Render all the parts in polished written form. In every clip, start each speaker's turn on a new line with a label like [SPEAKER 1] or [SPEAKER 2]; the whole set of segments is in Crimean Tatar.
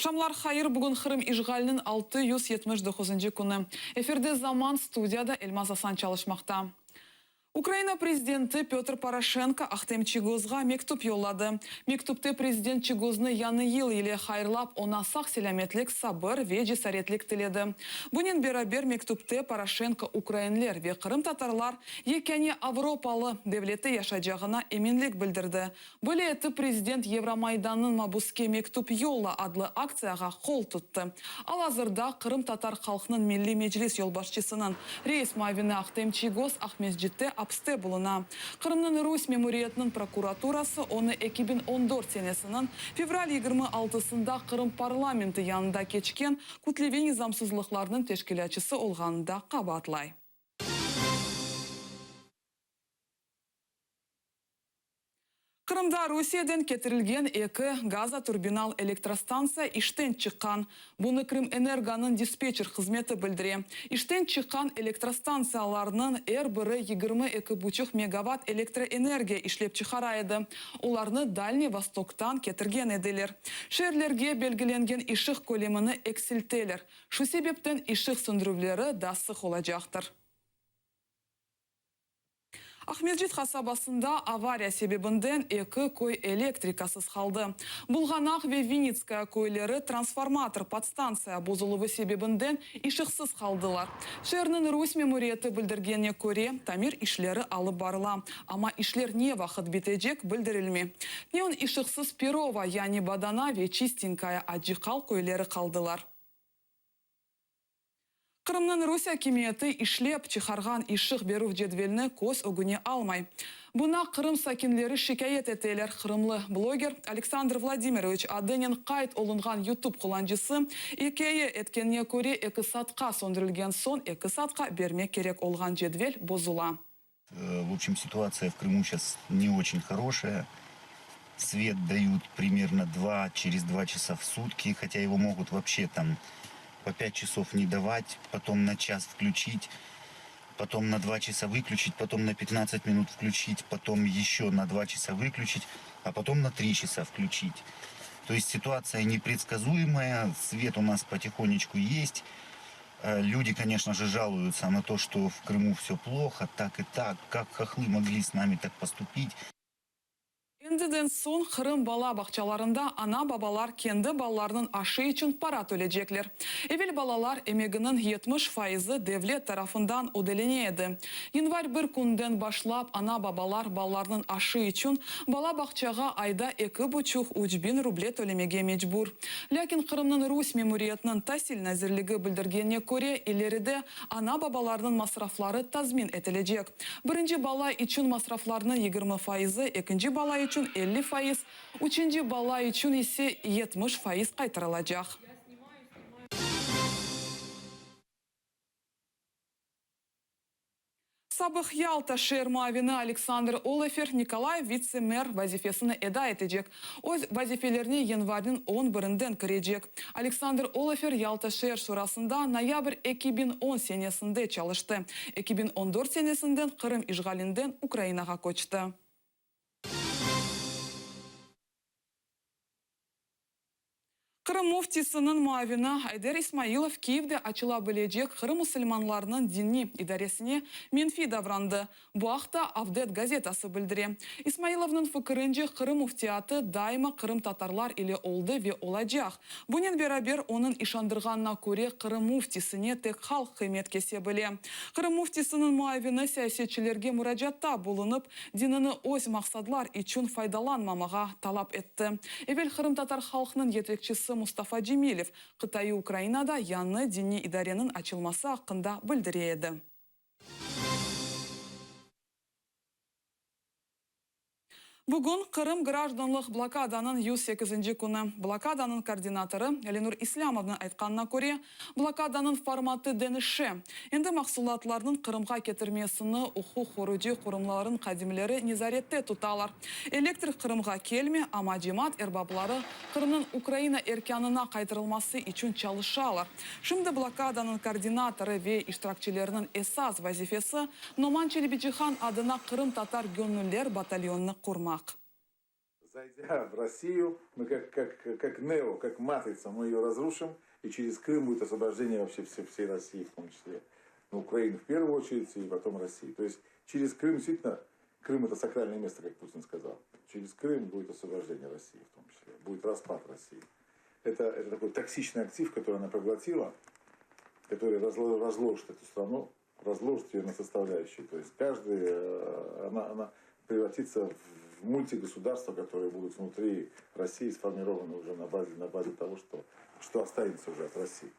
[SPEAKER 1] Aqşamlar hayır, bugün Qırım işğaliniñ 679-ncı künü. Efirde Zaman, studiyada Elmaz Asan çalışmaqta. Ukraina prezidenti Pötr Poroşenko Ahtem Çiygozğa mektüp yolladı. Mektüpte prezident Çiygoznı yañı yıl ile hayırlap, oña sağ-selâmetlik, sabır ve cesaretlik tiledi. Bunen beraber mektüpte Poroşenko ukrainler ve qırımtatarlar yekâne avropalı devlette yaşaycağına eminlik bildirdi. Böyle etip prezident Yevromaydannıñ Mabuske mektüp yolla adlı aktsiyağa qol tuttı. Al-azırda Qırımtatar halqnıñ Milliy Meclis yolbaşçısınıñ reis muavini Ahtem Çiygoz Aqmescitte apste buluna. Qırımnıñ rus memuriyetiniñ prokuraturası onı 2014 senesiniñ fevral 26-sında Qırım parlamenti yanında keçken kütleviy nizamsızlıqlarnıñ teşkilâtçısı olğanında qabaatlay. Qırımda Rusiyeden ketirilgen eki gazoturbinal elektrostantsiya işten çıqqan. Bunı Krımenergonıñ dispetçer hızmeti bildire. İşten çıqqan elektrostantsiyalarnıñ er biri 22 buçuq megavat elektroenergiya işlep çıqara edi. Olarnı Dalniy Vostoktan ketirgen ediler. Şeerlerge belgilengen ışıq kölemini eksilteler. Şu sebepten ışıq söndürüvleri da sıq olacaqtır. Aqmescit qasabasında avariya sebebinden eki köy elektrikasız qaldı. Bulğanaq ve Vinnitskaya köyleri transformator podstantsiya bozuluvı sebebinden ışıqsız qaldılar. Şeerniñ rus memuriyeti bildirgenine köre, tamir işleri alıp barıla, amma işler ne vaqıt bitecek bildirilmey. Neon ışıqsız Perova, yani Badana ve Çistenkaya Acıqal köyleri qaldılar. Qırımnıñ rus akimiyeti işlep çıqarğan ışıq berüv cedvelini köz ögüne almay. Buna Qırım sakinleri şikâyet eteler. Qırımlı bloger Aleksandr Vladimiroviç adınen qayd olunğan YouTube qullancısı ikâye etkenine köre, eki saatqa söndürilgen soñ eki saatqa bermek kerek olğan cedvel bozula.
[SPEAKER 2] В общем, ситуация в Крыму сейчас не очень хорошая. Свет дают примерно 2, через 2 часа в сутки, хотя его могут вообще там по 5 часов не давать, потом на час включить, потом на 2 часа выключить, потом на 15 минут включить, потом еще на 2 часа выключить, а потом на 3 часа включить. То есть ситуация непредсказуемая, свет у нас потихонечку есть. Люди, конечно же, жалуются на то, что в Крыму все плохо, так и так, как хохлы могли с нами так поступить.
[SPEAKER 1] Endiden soñ Qırım bala bağçalarında ana-babalar kendi balalarınıñ aşı içün para tölecekler. Evel balalar emeginiñ 70 faizi devlet tarafından ödelene edi. Yanvar bir künden başlap ana-babalar balalarınıñ aşı içün bala bağçağa ayda eki buçuq, üç biñ ruble tölemege mecbur. Lâkin Qırımnıñ rus memuriyetiniñ tasil nazirligi bildirgenine köre, ileride ana-babalarnıñ masrafları tazmin etilecek. Birinci bala içün masraflarnıñ 20 faizi, ekinci bala içün 50 faiz, üçünci bala içün ise 70 faiz qaytarılacaq. Sabıq Yalta şeer muavini Aleksandr Olefer Nikolayev vitse-mer vazifesini eda etecek. Öz vazifelerine yanvarniñ on birinden kirecek. Aleksandr Olefer Yalta şeer şurasında noyabr 2010 senesinde çalıştı. 2014 senesinden Qırım işğalinden Ukrainağa köçti. Qırım müftisiniñ muavini Ayder İsmailov Kiyevde açıla bilecek Qırım musulmanlarınıñ diniy idaresine menfiy davrandı. Bu aqta Avdet gazetası bildire. İsmailovnıñ fikirince, Qırım müftiyatı daima qırımtatarlar ile oldı ve olacaq. Bunen beraber, onıñ işandırğanına köre, Qırım müftisine tek halq qıymet kese bile. Qırım müftisiniñ muavini siyasetçilerge muracaatta bulunıp, Dinini öz maqsadlar içün faydalanmamağa talap etti. Evel qırımtatar halqnıñ yetekçisi Mustafa Cemilev qıtaiy Ukrainada yañı diniy idareniñ açılması aqqında bildire edi. Bugün Qırım grajdanlıq blokadanıñ 108-nci künü. Blokadanıñ koordinatorı Lenur İslâmovnıñ aytqanına köre, Blokadanıñ formatı deñişe. Endi mahsulatlarnıñ Qırımğa ketirmesini uquq qorucı qurumlarınıñ hadimleri nezarette tutalar. Elektrik Qırımğa kelme, amma cemaat erbapları Qırımnıñ Ukraina erkânına qaytarılması içün çalışalar. Şimdi blokadanıñ koordinatorı ve iştirakçileriniñ esas vazifesi, Noman Çelebicihan adına qırımtatar göñüller batalyonını qurmaq.
[SPEAKER 3] Зайдя в Россию, мы как, как, как Нео, как Матрица, мы ее разрушим, и через Крым будет освобождение вообще всей, всей России в том числе. Ну, Украины в первую очередь, и потом России. То есть через Крым действительно, Крым это сакральное место, как Путин сказал. Через Крым будет освобождение России в том числе, будет распад России. Это, это такой токсичный актив, который она проглотила, который разложит эту страну, разложит ее на составляющие. То есть каждый, э, она, она превратится в мультигосударства, которые будут внутри России сформированы уже на базе, на базе того, что, что останется уже от России.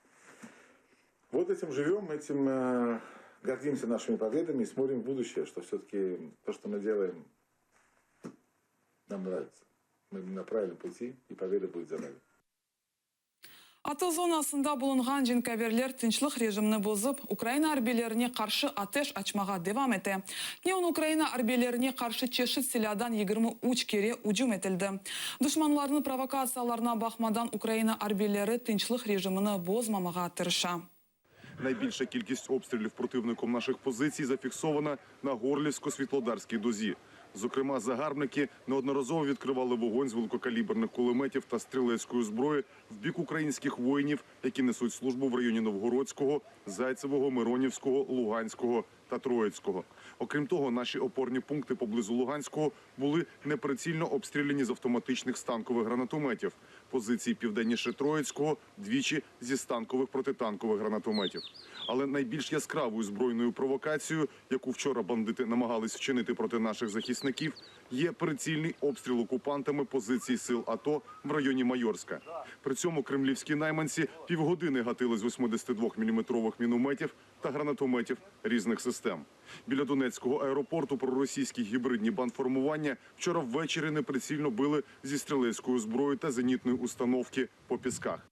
[SPEAKER 3] Вот этим живем, этим э, гордимся нашими победами и смотрим в будущее, что все-таки то, что мы делаем, нам нравится. Мы на правильном пути, и победа будет за нами.
[SPEAKER 1] ATO zonasında bulunğan cenkâverler tınçlıq rejimini bozıp, Ukraina arbiylerine qarşı ateş açmağa devam ete. Tünevin Ukraina arbiylerine qarşı çeşit silâdan 23 kere ücüm etildi. Duşmanlarnıñ provokatsiyalarına baqmadan Ukraina arbiyleri tınçlıq rejimini bozmamağa tırışa.
[SPEAKER 4] Найбільша кількість обстрілів противником наших позицій зафіксована на Горлівсько-Світлодарській дузі. Зокрема, загарбники неодноразово відкривали вогонь з великокаліберних кулеметів та стрілецької зброї в бік українських воїнів, які несуть службу в районі Новгородського, Зайцевого, Миронівського, Луганського та Троїцького. Окрім того, наші опорні пункти поблизу Луганського були неприцільно обстріляні з автоматичних станкових гранатометів. Позиції південніше Троїцького двічі зі станкових протитанкових гранатометів. Але найбільш яскравою збройною провокацією, яку вчора бандити намагались вчинити проти наших захисників, є прицільний обстріл окупантами позицій сил АТО в районі Майорська. При цьому кремлівські найманці півгодини гатили з 82-мм мінометів та гранатометів різних систем. Біля Донецького аеропорту проросійські гібридні бандформування вчора ввечері неприцільно били зі стрілецької зброї та зенітної установки по Пісках.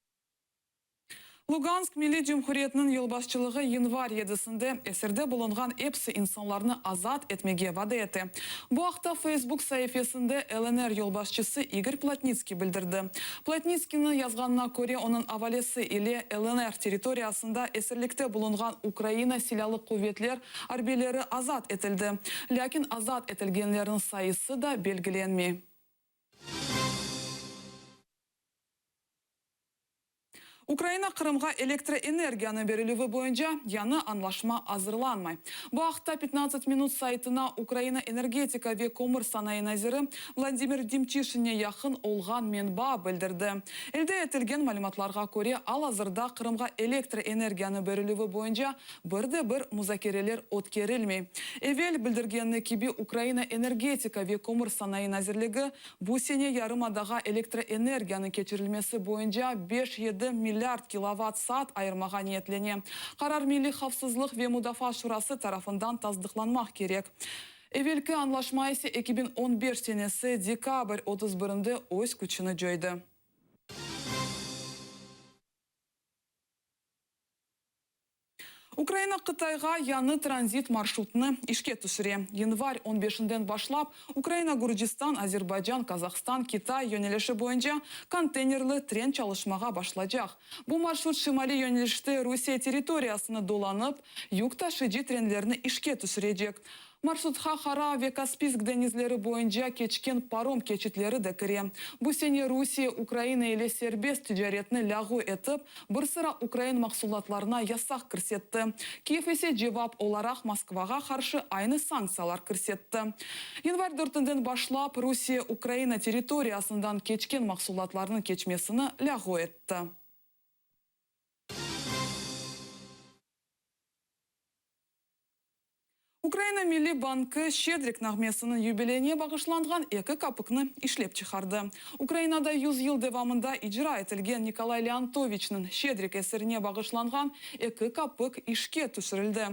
[SPEAKER 1] Lugansk Milliy Cumhuriyetiniñ yolbaşçılığı yanvar 7-sinde esirde bulunğan episi insanlarnı azat etmege vade etti. Bu aqta Facebook saifesinde LNR yolbaşçısı İgor Plotnitskiy bildirdi. Plotnitskiyniñ yazğanına köre onıñ avalesi ile LNR territoriyasında esirlikte bulunğan Ukraina Silâlı quvetler arbiyleri azat etildi. Lâkin azat etilgenlerniñ sayısı daa belgilenmey. Ukraina Qırımğa elektroenergiyanı berilüvi boyunca yañı añlaşma azırlanmay. Bu aqta 15 minut saytına Ukraina energetika ve kömür sanayı naziri Vladimir Demçişinge yaqın olğan menba bildirdi. Elde etilgen malümatlarğa köre al-azırda Qırımğa elektroenergiyanı berilüvi boyunca bir de bir muzakereler ötkerilmey. Evel bildirgeni kibi Ukraina energetika ve kömür sanayı nazirligi bu sene yarımadağa elektroenergiyanı keçirilmesi boyunca 5-7 milliard kilovatt saat ayırmağa niyetlene. Qarar Milliy havfsızlıq ve mudafaa şurası tarafından tasdıqlanmaq kerek. Evelki añlaşma ise 2015 senesi dekabr 31-nde öz küçüni coydı. Ukraina Qıtayğa yañı tranzit marşrutını işke tüşüre. Yanvar 15-inden başlap Ukraina, Gürcistan, Azerbaycan, Qazahstan, Kitay yönelişi boyunca konteynerli tren çalışmağa başlaycaq. Bu marşrut şimaliy yönelişte Rusiye territoriyasını dolanıp, yük taşıyıcı trenlerni işke tüşürecek. Marşrutqa Qara ve Kaspiysk deñizleri boyunca keçken parom keçitleri de kire. Bu sene Rusiye Ukraina ile serbest ticaretni lâğu etip, bir sıra ukrain mahsulatlarına yasaq kirsetti. Kiyev ise cevap olaraq Moskvağa qarşı aynı sanktsiyalar kirsetti. Yanvar 4-inden başlap Rusiye Ukraina territoriyasından keçken mahsulatlarnıñ keçmesini lâğu etti. Ukraina Milliy bankı Şçedrik nağmesiniñ yubileyine bağışlanğan eki kapikni işlep çıqardı. Ukrainada 100 yıl devamında icra etilgen Nikolay Leontoviçniñ Şçedrik eserine bağışlanğan eki kapik işke tüşürildi.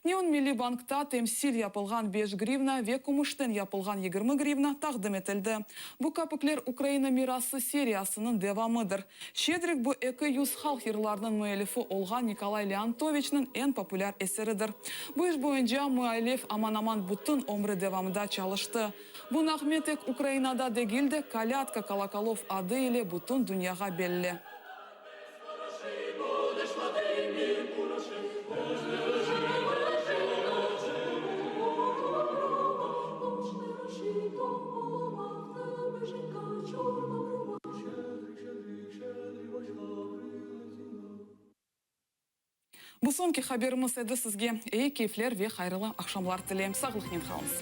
[SPEAKER 1] Tünevin Milliy bankta temsil yapılğan 5 grivna ve kümüşten yapılğan 20 grivna taqdim etildi. Bu kapikler Ukraina mirası seriyasınıñ devamıdır. Şçedrik bu 200 halq yırlarınıñ müellifi olğan Nikolay Leontoviçniñ eñ populâr eseridir. Bu iş boyunca müellif aman-aman bütün ömrü devamında çalıştı. Bu nağme tek Ukrainada degil de Kolâdka kolokolov adı ile bütün dünyağa belli. Bu soñki haberimiz edi. Sizge eyi keyfler ve hayırlı aqşamlar tileyim. Sağlıqnen qalıñız.